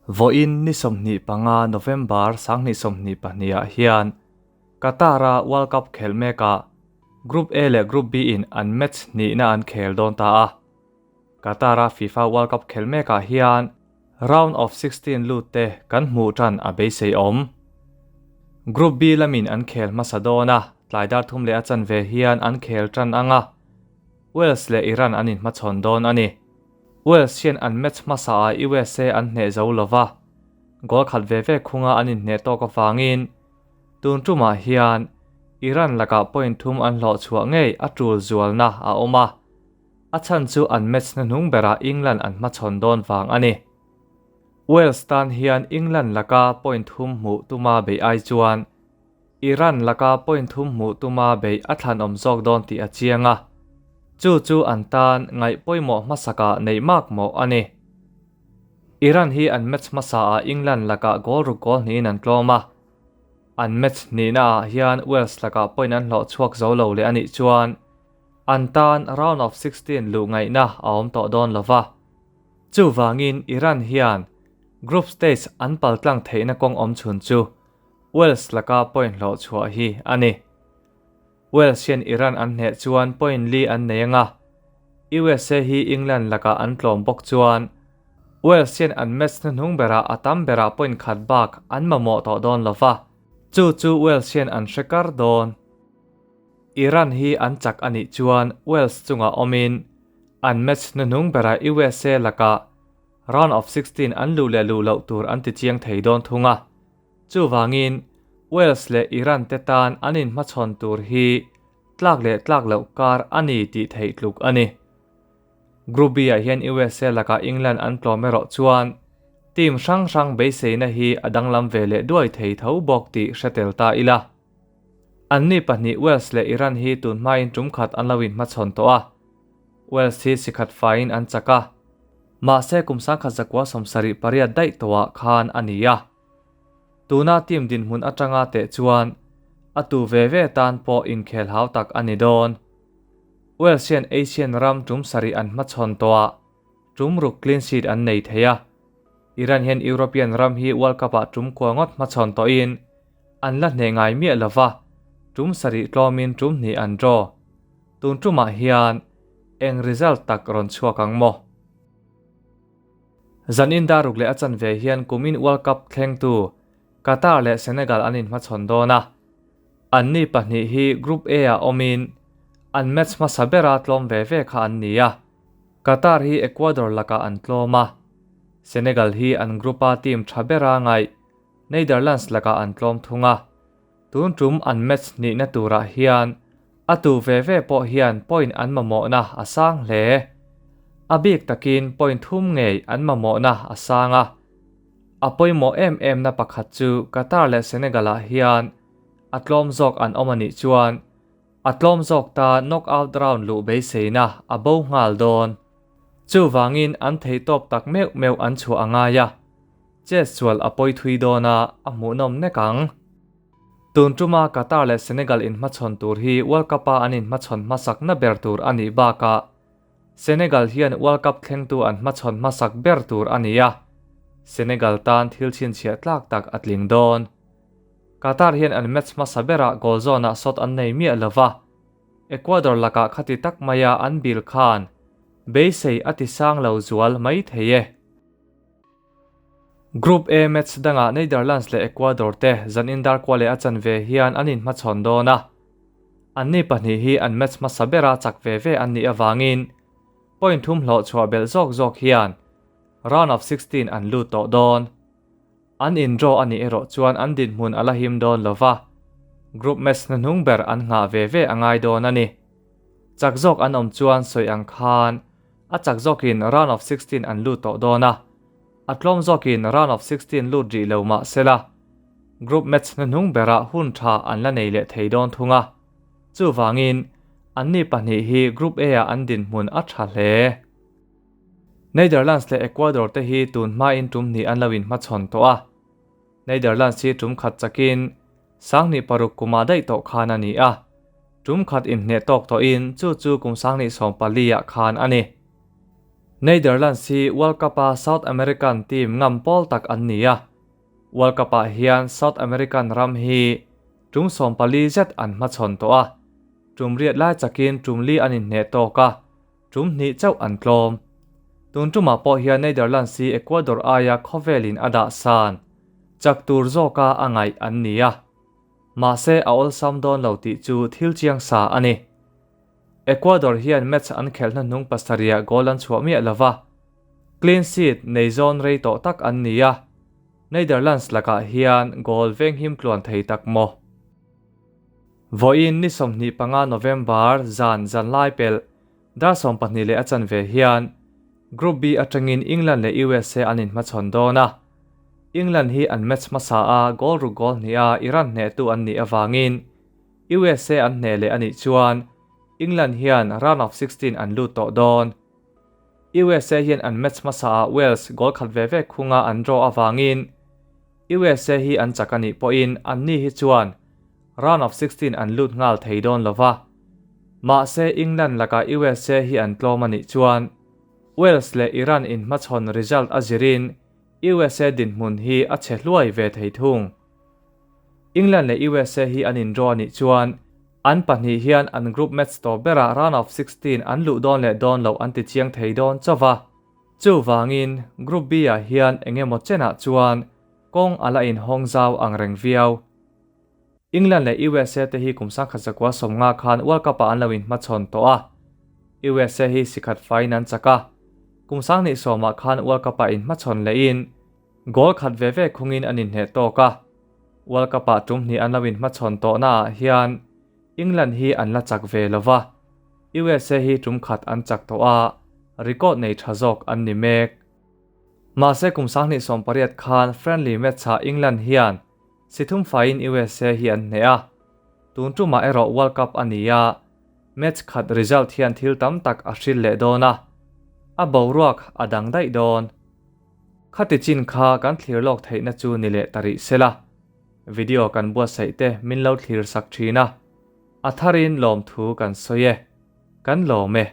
Vawiin ni 25 November 2022 ah hian Qatar-a World Cup khelh mekah Group A leh Group B in an match hnihna an khel dawn ta a. Qatar-a FIFA World Cup khelh mekah hian Round of 16 lut te kan hmuh tan a beisei awm. Group B lamin an khel hmasa dawn a, tlai dar thum leh a chanve hian an khel tan ang a, Wales leh Iran an inhmachhawn dawn a ni. Wales hian an match hmasa ah USA an hneh zo lova, goal khat ve ve khunga an inhneh tawk avangin tun tumah hian Iran lakah point thum an hlawh chhuah ngei a tul zualna a awm a, a chhan chu an match hnuhnung berah England an hmachhawn dawn vang a ni. Wales tan hian England laka point thum hmuh tuma beih ai chuan Iran laka point thum hmuh tuma beih a thlanawm zawk dawn tih a chiang a, chu chu an tan ngaih pawimawh hmasakah neih mak mawh a ni. Iran hi an match hmasaah England lakah goal ruk goal hnihin an tlawm a, an match hnihnaah hian Wales lakah point an hlawh chhuak zo lo leh a nih chuan an tan round of 16 luh ngaihna a awm tawh dawn lo va. Chuvangin Iran hian group stage an paltlang theihna kawng awm chhun chu Wales laka point hlawh chhuah hi a ni. Wales hian Iran an hneh chuan point li an nei anga, USA hi England lakah an tlawm bawk chuan Wales hian an match hnuhnung berah a tam berah point khat bak an mamawh tawh dawn lova, chu chu Wales hian an hre kar dawn. Iran hi an chak a nih chuan Wales chungah awmin an match hnuhnung berah USA lakah round of 16 an luh leh luh loh tur an ti chiang thei dawn thung a. Chuvangin, Wales leh Iran te tan an inhmachhawn tur hi tlak leh tlak loh kar a ni tih theih tluk a ni. Group B-ah hian USA lakah England an tlawm erawh chuan team hrang hrang beiseina hi a danglam ve leh duai thei tho bawk tih hre tel ta ila. Anni pahnih Wales leh Iran hi tun hmain tum khat an lo inhmachhawn tawh a. Wales hi sikhat faiin an chak a, mahse kum 1978 daih tawhah khan a ni a. Tuna team dinhmun atanga teh chuan a tu ve ve tan pawh inkhel hau tak a ni dawn. Wales hian Asian ram tum sarih an hmachhawn tawh a, tum ruk clean sheet an nei thei a. Iran hian European ram hi World Cup-ah tum kua ngawt hmachhawn tawhin an la hneh ngai miah lova, tum sarih tlawmin tum hnih an draw. Tun tumah hian eng result tak rawn chhuak ang maw? Zanin daruk leh a chanve hian kumin World Cup thlengtu Qatar leh Senegal an inhmachhawn dawn a. Anni pahnih hi Group A-ah awmin an match hmasa bera tlawm ve ve kha an ni a. Qatar hi Ecuador lakah an tlawm a. Senegal hi an group-a team tha bera ngaih Netherlands lakah an tlawm thung a. Tun tum an match hnihna turah hian a tu ve ve pawh hian point an mamawhna a sang hle. A bik takin point thum ngei an mamawhna a sang a. A pawimawh em emna pakhat chu Qatar leh Senegal-ah hian a tlawm zawk an awm a nih chuan a tlawm zawk ta knockout round luh beiseina a bo nghal dawn. Chuvangin an theihtawp tak meuh meuh an chhuah a ngai a. Chet sual a pawi thui dawn a, a hmuhnawm nek ang. Tun tuma Qatar leh Senegal inhmachhawn tur hi World Cup-a an inhmachhawn hmasakna ber tur a nih bakah Senegal hian World Cup thlengtu an hmachhawn hmasak ber tur a ni a, Senegal tan thil chhinchhiah tlak tak a tling dawn. Qatar hian an match hmasa berah goal zawnah shot an nei miah lova, Ecuador lakah khati tak maia an bil khan beisei a tisang lo zual mai thei e. Group A match dangah Netherlands leh Ecuador te zanin dar kual leh a chanve hian an inhmachhawn dawn a. Anni pahnih hi an match hmasa bera chak ve ve an nih avangin point thum hlawh chhuah belh zawk zawk hian round of 16 an lut tawh dawn. An in draw a nih erawh chuan an dinhmun a la him dawn lova, group match hnuhnung ber an nghah ve ve a ngai dawn a ni. Chak zawk an awm chuan sawi ang khan a chak zawkin round of 16 an lut tawh dawn a, a tlawm zawkin round of 16 lut rih lo mah sela, group match hnuhnung berah hun tha an la nei leh thei dawn thung a. Chuvangin, anni pahnih hi Group A-ah an dinhmun a tha hle. Netherlands leh Ecuador te hi tun hmain tum hnih an lo inhmachhawn tawh a. Netherlands hi tum khat chakin 2006 kumah daih tawh khan a ni a, tum khat inhneh tawk tawhin chu chu kum 2014-ah khan a ni. Netherlands hi World Cup-a South American team ngam pawl tak an ni a, World Cup-ah hian South American ram hi tum 14 zet an hmachhawn tawh a, tum riat lai chakin tum li an inhneh tawk a, tum hnih chauh an tlawm. Tun tumah pawh hian Netherlands hi Ecuador aia khawvelin a dah san chak tur zawka a ngaih an ni a, mahse a awlsam dawn lo tih chu thil chiang sa a ni. Ecuador hian match an khelh hnahnung pasarihah goal an chhuah miah lo va, clean sheet nei zawn rei tawh tak an ni a, Netherlands lakah hian goal venghim tluan thei tak maw? Vawiin ni 25 November zan zanlai pelh dar 12 leh a chanve hian Group B atangin England leh USA an inhmachhawn dawn a, England hi an match hmasa a goal ruk goal hniha Iran hnehtu an nih avangin USA an hneh leh a nih chuan England hian round of 16 an lut tawh dawn. USA hian an match hmasaah Wales goal khat ve ve khunga an draw avangin USA hi an chak a nih pawhin anni hi chuan round of 16 an lut nghal thei dawn lo va. Mahse England lakah USA hi an tlawm a nih chuan Wales leh Iran inhmachhawn result a zirin USA dinhmun hi a chhe hluai ve thei thung. England leh USA hi an in draw a nih chuan an pahnih hian an group match tawp berah round of 16 an luh dawn leh dawn loh an ti chiang thei dawn chauh a. Chuvangin Group B ah hian eng emaw chenah chuan kawng a la inhawng zau ang reng viau. England leh USA te hi kum 1950 khan World Cup ah an lo inhmachhawn tawh a. USA hi sikhat faiin an chak a. Kum 2010 khan World Cup ah inhmachhawn lehin Goal khat ve ve khungin an inhneh tawk a, World Cup-ah tum hnih an lo inhmachhawn tawhnaah hian England hi an la chak ve lo va, USA hi tum khat an chak tawh a, record nei tha zawk an ni mek. Mahse kum 2018 khan friendly match-ah England hian si thum faiin USA hi an hneh a, tun tumah erawh World Cup a ni a, match khat result hian thil tam tak a hril leh dawn a, a boruak a dang daih dawn. Khati chin kha kan thlir lawk theihna chu ni leh ta rih sela, video kan buatsaih te min lo thlir sak thin a, a tharin lawmthu kan sawi e, kan lawm e.